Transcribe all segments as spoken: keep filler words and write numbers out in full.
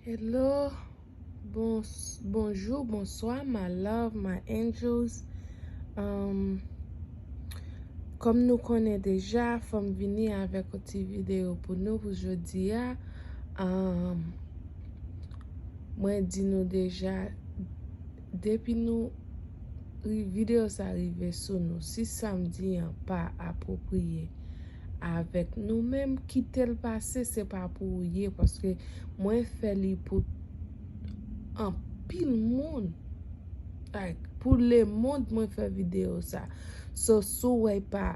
Hello, bons, bonjou, bonswa, my love, my angels. Um, kòm nou konnen deja, fò m vini avèk yon ti videyo pou nou pou jodi a. Um, mwen di nou deja, depi nou ri- videyo sa rive sou nou, si sa m di an pa apwopriye avèk nou menm, kite l pase, se pa pou ou ye, paske mwen fè li pou anpil moun. Like, pou lemonn, mwen fè videyo sa. So, si w wè pa,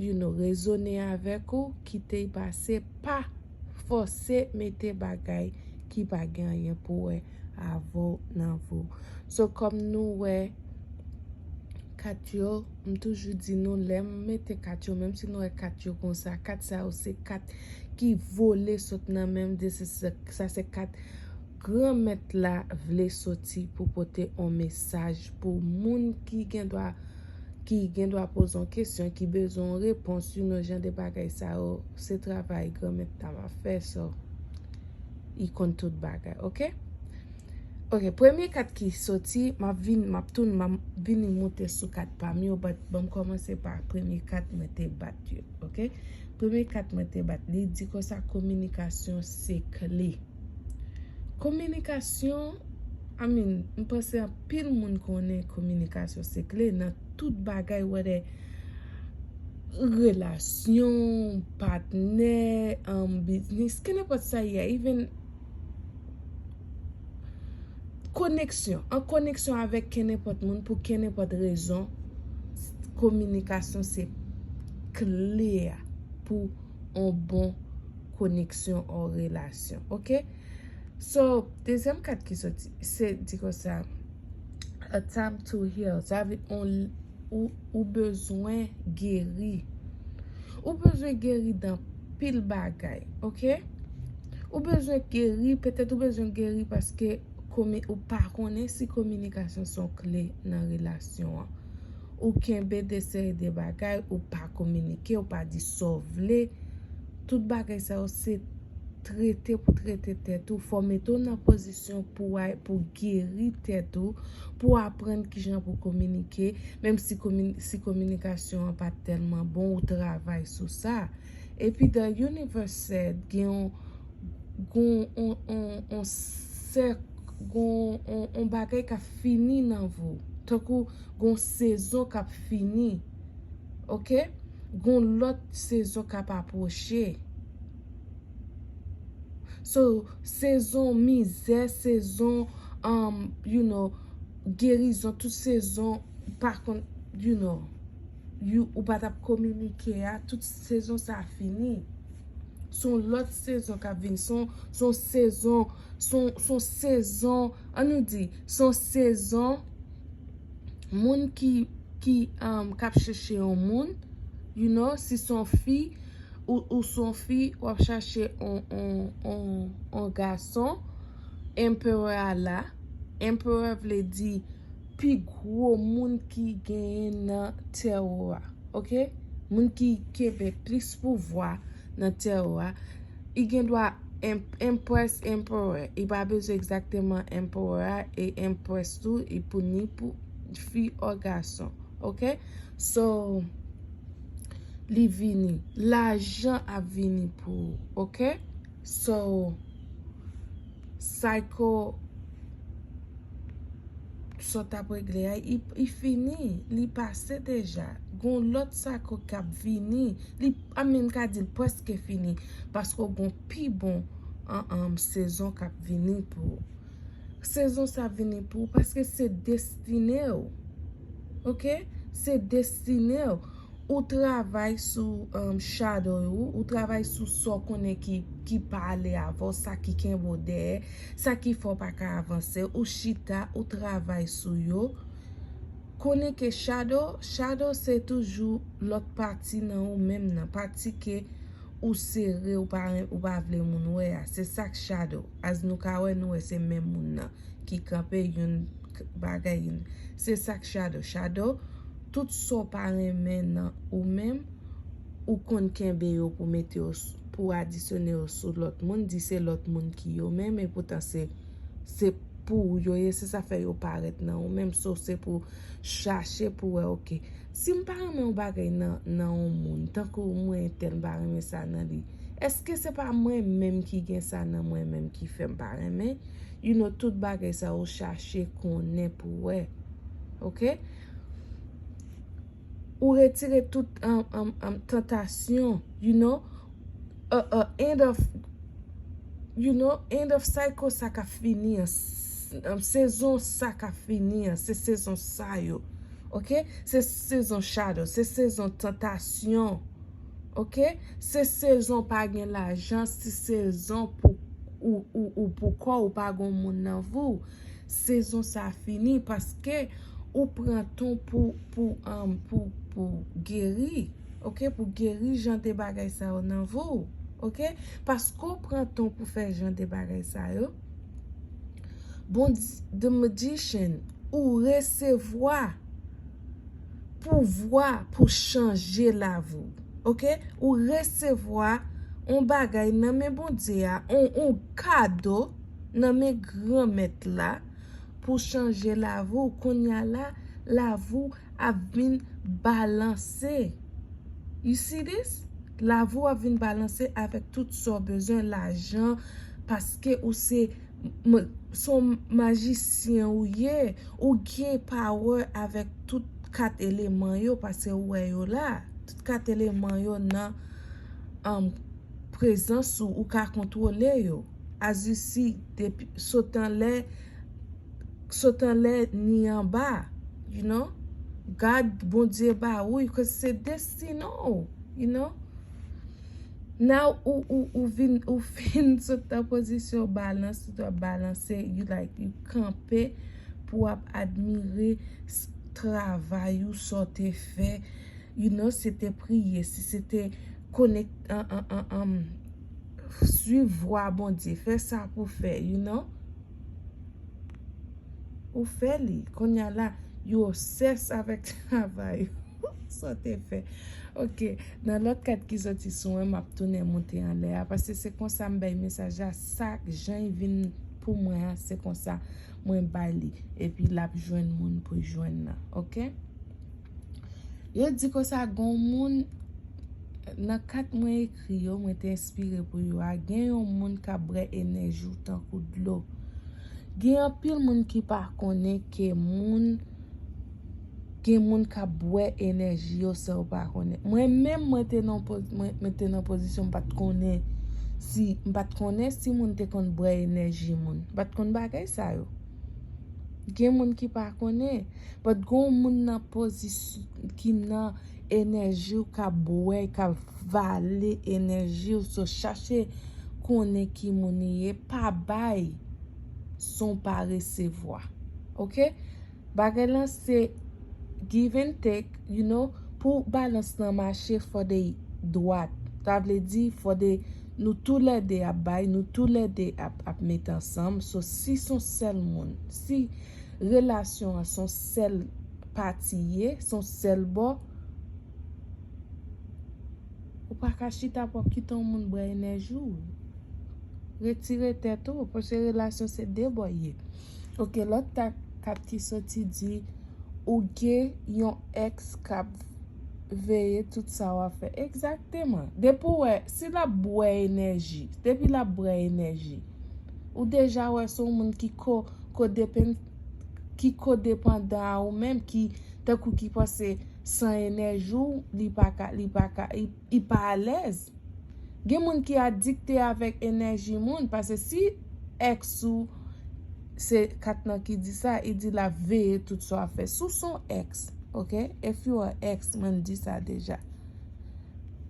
you know, rezone avèk ou, kite l pase, pa fòse mete bagay ki pa gen anyen pou wè avè w nan vi w. So, kòm nou wè, kat yo, m toujou di nou, lè m mete kat yo, menm si nou wè kat yo konsa, kat sa yo se kat ki vole sot nan men m, de se, se, sa se kat Granmèt la vle soti pou pote yon mesaj pou moun ki gen dwa, ki gen dwa poze yon kesyon, ki bezwen yon repons, you know, jan de bagay sa yo, se travay Granmèt la m ap fè, so, li konn tout bagay, oke? Oke, premye kat ki soti, m ap vin, m ap tounen, m ap vini moute sou kat pa m yo, but ban m kòmanse pa premye kat mwen te bat yo, oke? Premye kat mwen te bat, li di konsa, kominikasyon se kle. Kominikasyon, I mean, m panse anpil moun konnen kominikasyon se kle nan tout bagay, whether relasyon, patnè, um, biznis, kenenpòt sa ye, even koneksyon, an koneksyon avèk kenenpòt moun pou kenenpòt rezon, kominikasyon se kle a pou yon bon koneksyon or relasyon, oke? So, dezyèm kat ki soti, se di konsa, a time to heal. Sa vle di, on, ou, ou bezwen geri. Ou bezwen geri nan pil bagay, oke? Ou bezwen geri, petèt ou bezwen geri paske komi, ou pa konnen si kominikasyon se yon kle nan relasyon an. Ou kenbe de seri de bagay, ou pa kominike, ou pa di sa w vle. Tout bagay sa yo se trete pou trete tèt ou. Fò mete w nan pozisyon pou w ay, pou geri tèt ou, pou w aprann kijan pou kominike, menm si komi, si kominikasyon an pa tèlman bon, ou travay sou sa. Epi the universe said, gen yon, gen yon, yon, yon sèk, gen yon, yon bagay k ap fini nan vi w. Tankou gen yon sezon k ap fini. Oke? Gen yon lòt sezon k ap apwoche. So, sezon mizè, sezon, um, you know, gerizon, tout sezon, pa konn, you know, you, ou pa t ap kominike a, tout sezon sa fini. Se yon lòt sezon k ap vin, se yon, se yon sezon, se yon, se yon sezon, ann nou di, se yon sezon, moun ki, ki, um, k ap chèche yon moun, you know, si se yon fi, ou, ou se yon fi, w ap chache yon, yon, yon, yon gason, Emperor a la. Emperor vle di pi gwo moun ki genyen nan tarot a, oke? Moun ki kenbe plis pouvwa nan tarot a. Li gen dwa em, Empress, Emperor. Li pa bezwen egzakteman Emperor a, e Empress tou, li pou ni pou fi or gason, oke? So, li vini. Lajan ap vini pou ou, oke? So, cycle sa w t ap regle a, li, li fini, li pase deja. Gen yon lòt cycle k ap vini. Li, I mean, m ka di l prèske fini, paske w gen yon pi bon, an, an, sezon k ap vini pou ou. Sezon sa vini pou ou paske se destine w. Oke? Se destine w. Ou travay sou, um, shadow ou, ou travay sou sa w konnen ki, ki pa ale avè w, sa ki kenbe w dèyè, sa ki fè w pa ka avanse, ou chita, ou travay sou yo. Konnen ke shadow, shadow se toujou lòt pati nan ou menm nan, pati ke ou sere, ou pa ren, ou pa vle moun wè a. Se sa k shadow. As nou ka wè, nou wè se menm moun nan ki kanpe youn k, bagay youn. Se sa k shadow. Shadow, tout sa w pa renmen nan ou menm, ou konn kenbe yo pou mete yo s, pou adisyone yo sou lòt moun, di se lòt moun ki yo menm, e poutan se, se pou ou yo ye, se sa fè yo parèt nan ou menm, so se pou chache pou wè, oke, si m pa renmen yon bagay nan, nan yon moun, tankou mwen entèl m pa renmen sa nan li, èske se pa mwen menm ki gen sa nan mwen menm ki fè m pa renmen? You know, tout bagay sa ou chache konnen pou wè. Oke? Ou retire tout um, um, um, tantasyon, you know, uh, uh, end of, you know, end of cycle sa ka fini an, s- um, sezon sa ka fini an, se sezon sa yo, oke? Se sezon shadow, se sezon tantasyon, oke? Se sezon pa gen lajan, se sezon pou ou, ou, ou pou kò ou pa gon moun nan vi w. Sezon sa fini paske ou pran tan pou, pou, um, pou, pou geri, oke? Pou geri jan de bagay sa yo nan vi w, oke? Paske ou pran tan pou fè jan de bagay sa yo, bon, the magician, ou resevwa pouvwa pou chanje lavi w, oke? Ou resevwa yon bagay nan men Bondye a, yon, yon kado nan men Granmèt la pou chanje lavi w. Kounye a la, lavi w ap vin balanse. You see this? Lavi w ap vin balanse avèk tout sa w bezwen, lajan, paske ou se m- s on majisyen ou ye, ou gen power avèk tout kat eleman yo, paske ou wè yo la. Tout kat eleman yo nan um, prezans ou, ou ka kontwole yo. As you see, depi sot anlè, sot anlè ni anba, you know? God, Bondye ba ou, cause se destino, you know? Now ou, ou, ou vin, ou fin sot nan pozisyon balans, ou t ap balanse, you like, you kanpe pou ap admire s- travay ou, sa w te fè, you know, se te priye, si se te konek an, an, an, an, swiv vwa Bondye, fè sa pou fè, you know. Ou fè li, kounye a la, you obsess avèk travay ou, sa w te fè. Oke, nan lòt kat ki soti sou mwen, m ap tounen monte anlè a, paske se konsa m bay mesaj la, sa jan l vin pou mwen an, se konsa mwen bay li, epi l ap jwenn moun pou l jwenn nan, oke? Yo di konsa, gon moun, nan kat mwen ekri yo, mwen te enspire pou yo a, gen yon moun k ap bwè enèji w tankou dlo. Gen anpil moun ki pa konnen ke moun, gen moun k ap bwè enèji yo san yo pa konnen. Mwen menm, mwen te nan poz- mwen, mwen te nan pozisyon m pa t konnen si, m pa t konnen si moun te konn bwè enèji moun. M pa t konn bagay sa yo. Gen moun ki pa konnen, but gon moun nan pozisyon ki nan enèji w k ap bwè, k ap vale enèji w, so chache konnen ki moun li ye, pa bay san w pa resevwa. Oke? Bagay lan se give and take, you know, pou balans lan mache fò de dwat. Sa vle di fò de nou toulède ap bay, nou toulède ap, ap met ansanm. So si s on sèl moun, si relasyon an s on sèl pati ye, s on sèl bò, ou pa ka chita pou ap kite yon moun bwè enèji w. Retire tèt ou, paske relasyon se de bò ye. Oke, lòt ta- kat ki soti di ou gen yon ex k ap veye tout sa w ap fè. Egzakteman. Depi w wè, si l ap bwè enèji, depi l ap bwè enèji, ou deja wè se yon moun ki ko, kodepen, ki kodepandan a ou menm, ki tankou ki panse san enèji w, li pa ka, li pa ka, li, li pa alèz. Gen moun ki adikte avèk enèji moun, paske si ex ou, se kat lan ki di sa, li di l ap veye tout sa w ap fè. Si w s on ex, oke? If you are ex, mwen di sa deja.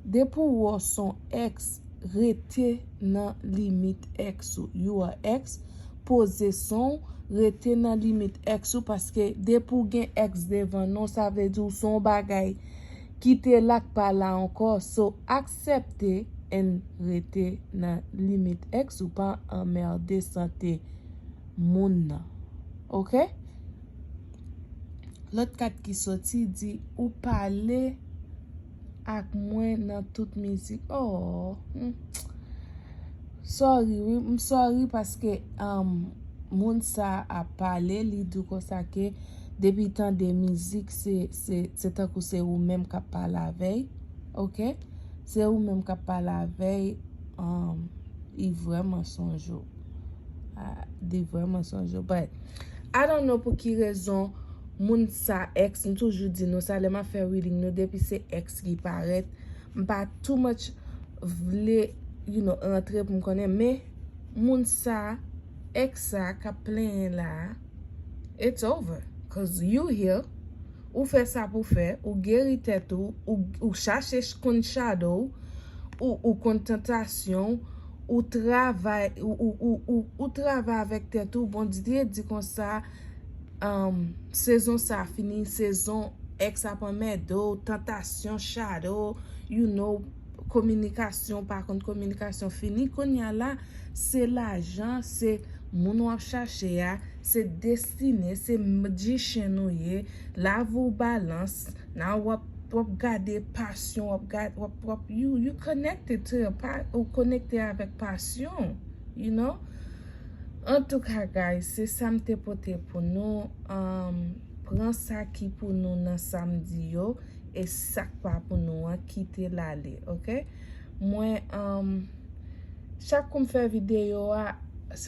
Depi w wè w s on ex, rete nan limit ex ou. You are ex, poze son w, rete nan limit ex ou, paske depi w gen ex devan non, sa vle di w s on bagay ki te la k pa la ankò. So, aksepte and rete nan limit ex ou, pa anmède sante moun nan. Oke? Lòt kat ki soti di ou pale ak mwen nan tout mizik. Oh, hmm. Sorry, wi, m sorry paske um, moun sa ap pale, li di w konsa ke depi tande mizik, se, se, se tankou se ou menm k ap pale avè l, ok? Se ou menm k ap pale avè l, um, li vrèman sonje w. Ah, li vrèman sonje w. But, I don't know pou ki rezon moun sa, ex, m toujou di nou sa, lè m ap fè reading nou, depi se ex ki parèt, m pa too much vle, you know, rantre pou m konnen, men moun sa, ex sa k ap plenyen la, it's over, cause you heal, ou fè sa pou fè, ou geri tèt ou, ou, ou chache ch- konn shadow, ou, ou konn tantasyon, ou travay, ou, ou, ou, ou, ou travay avèk tèt ou, Bondye di konsa, um, sezon sa fini, sezon ex ap anmède w, tantasyon, shadow, you know, kominikasyon, pa konn kominikasyon fini, kounye a la, se lajan, se moun w ap chache a, se destine, se magician ou ye, lavi w balans, nan w ap, w ap gade pasyon, w ap gade, w ap, w ap, you, you connected to your pa, ou konekte avèk pasyon, you know? Antouka, guys, se sa m te pote pou nou. Um, pran sa ki pou nou nan sa m di yo, e sa k pa pou nou an, kite l ale, ok? Mwen, um, chak kou m fè videyo a,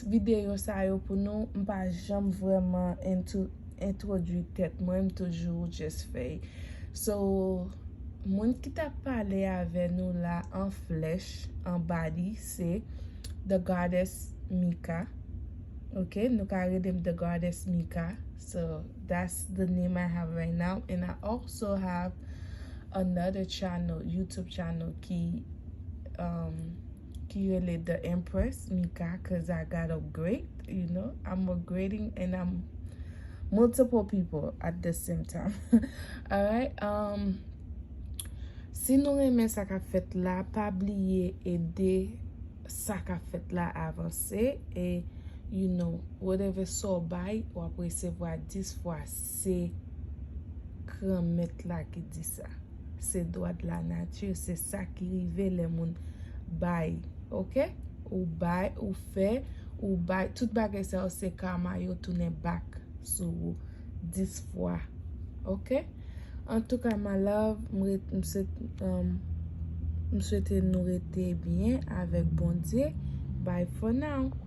videyo sa yo pou nou, m pa janm vrèman into, entwodui tèt mwen, m toujou just fè. So, moun ki t ap pale avè nou la an flèch, an body, se The Goddess Mika. Ok, nou ka rele m The Goddess Mika. So, that's the name I have right now. And I also have another channel, YouTube channel ki, um, ki rele The Empress Mika, cause I got upgrade, you know. I'm upgrading and I'm multiple people at the same time. Alright, um, si nou renmen sa k ap fèt la, pa bliye ede sa k ap fèt la avanse e, you know, whatever sa w bay, w ap resevwa dis fwa. Se Granmèt la ki di sa. Se dwa de la nature, se sa ki rive lè moun bay, ok? Ou bay, ou fè, ou bay, tout bagay sa yo se karma, yo tounen back sou ou dis fwa, ok? Antouka, my love, m ret- m swet- um, m swete nou rete byen avèk Bondye. Bye for now.